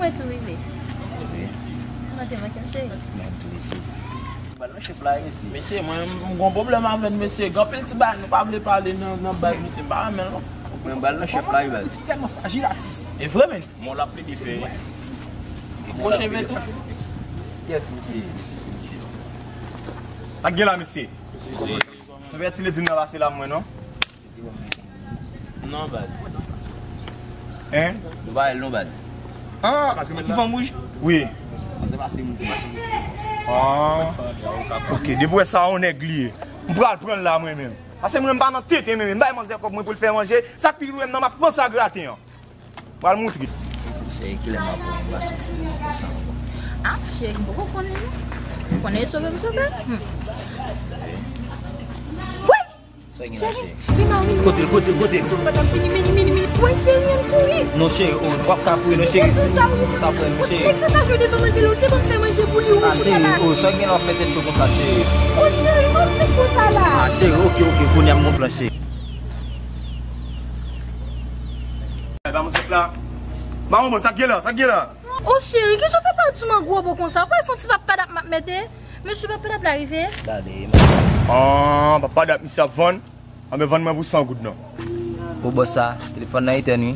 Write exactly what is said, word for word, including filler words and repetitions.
Mwen tou rive. Mwen te manke m, cheri. Mwen tou, mesye. Bal nan chèf la, mesye. Mesye, mwen, m gon pwoblèm avè n, mesye. Gen anpil ti bagay nou pa vle pale nan, nan baz, mesye. M pa renmen l, non. Mwen bal nan chèf la, baz. Ti tèlman frajil, atis. E vre, men. Mon la plede fè. Gwo cheve tou. Yes, mesye. Sa k gen la, mesye? Mesye. Fè ti ledi m nan pase la, mwen, non? Non, baz. Hein? Nou pa wè l non, baz. Ah, ti fanm wouj? Wi. Pase, pase, moun, se pase, moun. Ah. Ok, depi w wè sa, yon nèg li ye. M pral pran l la, mwen menm. Pase mwen, m pa nan tenten, men, men. M bay manzè kòb mwen pou l fè manje. Sa k pi dwòl, m nan, m ap panse a graten an. Pral moutre. Cheri, kilè m ap wè w, m pa soti pou mwen konsa ankò. Ah, cheri, m poko konnen, non. Ou konnen e sove m sove? Hmm. Wi! Sa gen la, cheri? Cheri, vin la, vin. Kote l, kote l, kote l? Sou pòt ap vini, vini, vini, vini. Wi, cheri, ann kouri. Non, cheri, oh, w ap ka kouri, non, cheri. Kite sa, wi. Sa pran, non, cheri. Nèg sa pa jwe devan manje, li te ban m fè manje pou li, wi. Ah, cheri, oh, sa gen la w ap fè tèt cho konsa, cheri? Oh, cheri, sa w di konsa la? Ah, cheri, ok, ok, kounye a m gon plan, cheri. Ba mwen sèk la. Ba mwen, sa k gen la, sa k gen la? Oh cheri, kijan w fè pale sou mwen gwo bo konsa? Ou kwè se yon ti pap padap m ap mete? Mesye pap padap la rive. Gade, man. Ah, pap padap misye ap vann? Anben vann mwen pou san goud non. Pou bòs sa, telefòn nan etèn wi.